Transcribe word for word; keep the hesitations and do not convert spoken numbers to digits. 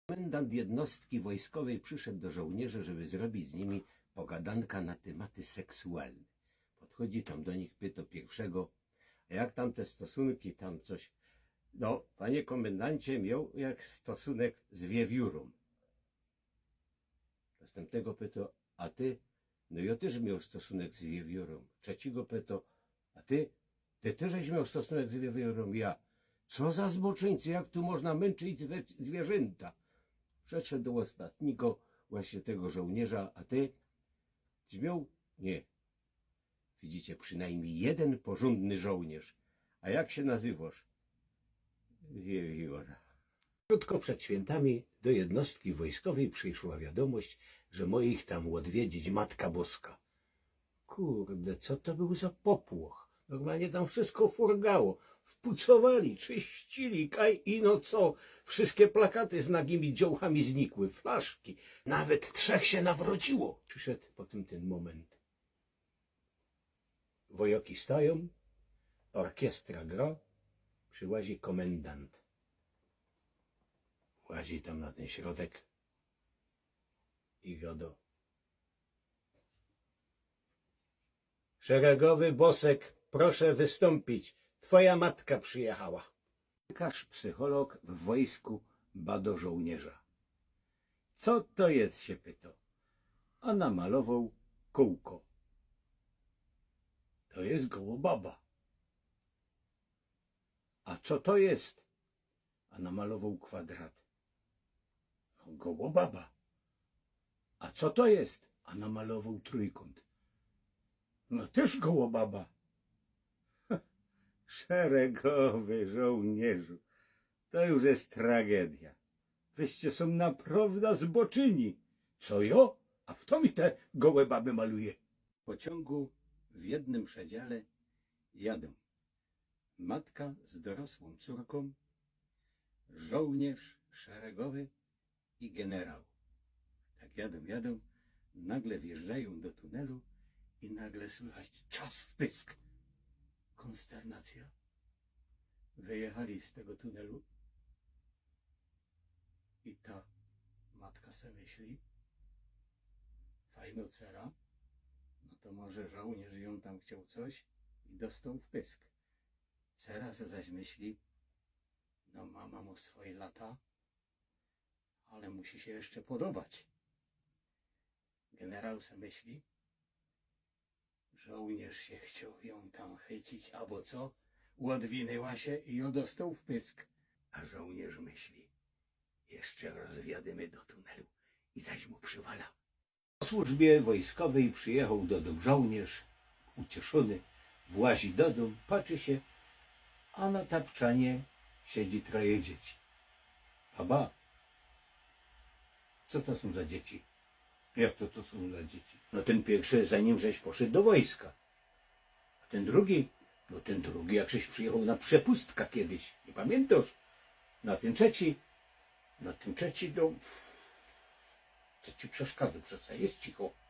Komendant jednostki wojskowej przyszedł do żołnierzy, żeby zrobić z nimi pogadanka na tematy seksualne. Podchodzi tam do nich, pytŏ piyrwszego: „A jak tam te stosunki, tam coś?” „No, panie komendancie, mioł jak stosunek z wiewiórōm”. Następnego pytŏ: „A ty?” „No, jŏ tyż mioł stosunek z wiewiórōm”. Trzecigo pytŏ: „A ty?” „Ty tyż żeś mioł stosunek z wiewiórōm?” „Ja”. „Co za zboczyńcy, jak tu można mynczyć zwie-, zwierzynta?” Przeszedł do ôstatnigo właśnie tego żołnierza: „A ty?” „Tyś mioł?” „Nie”. Widzicie, przynajmnij jedyn porzōndny żołnierz. „A jak sie nazywŏsz?” „Wiewióra”. Krótko przed świyntami do jednostki wojskowej przyszła wiadōmość, że mŏ ich tam ôdwiedzić Matka Boska. Kurde, co to bōł za popłoch? Normalnie tam wszysko furgało. Wpucowali, czyścili, kaj ino co. Wszyske plakaty z nagimi dziołchami znikły, flaszki. Nawet trzech sie nawrociło. Przyszedł potym tyn moment. Wojŏki stajōm, ôrkiestra grŏ, przyłazi komendant. Włazi tam na tyn środek i gŏdŏ: „Szeregowy Bosek, proszę wystōmpić. Twoja matka przyjechała”. Lekarz, psycholog w wojsku badŏ żołnierza. „Co to je?”, sie pytŏ. A namalowoł kōłko. „To je gołŏbaba”. „A co to je?” A namalowoł kwadrat. „No, gołŏbaba”. „A co to je?” A namalowoł trójkōnt. „No, tyż gołŏbaba”. „Szeregowy żołnierzu, to już je tragedyjŏ. Wyście sōm naprŏwdã zboczyni”. „Co, jŏ? A fto mi te gołe baby maluje?” W pociōngu w jednym przedziale jadōm matka z dorosłōm cōrkōm, żołnierz szeregowy i generał. Tak jadōm, jadōm, nagle wjeżdżajōm do tunelu i nagle słychać czas w pysk. Konsternacyjŏ. Wyjechali z tego tunelu i ta matka se myśli: „Fajnŏ cera, no to może żołnierz jōm tam chcioł coś i dostoł w pysk”. Cera se zaś myśli: „No, mama mŏ swoje lata, ale musi sie jeszcze podobać”. Generał se myśli: „Żołnierz sie chcioł jōm tam chycić, abo co? Ôdwinyła sie i jŏ dostoł w pysk”. A żołnierz myśli: „Jeszcze rozwiadymy do tunelu i zaś mu przywala”. Po służbie wojskowej przyjechoł do dōm żołnierz, ucieszōny, włazi do dōm, patrzy sie, a na tapczanie siedzi troje dzieci. „Baba, co to sōm za dzieci?” „Jak to, co sōm za dzieci?” „No, tyn piyrszy, zanim żeś poszył do wojska. A tyn drugi?” „No, tyn drugi, jak żeś przyjechoł na przepustka kejś, niy pamiyntŏsz? Na tyn trzeci?” „Na tyn trzeci, no”. „Co ci przeszkadza? Przeca je cicho”.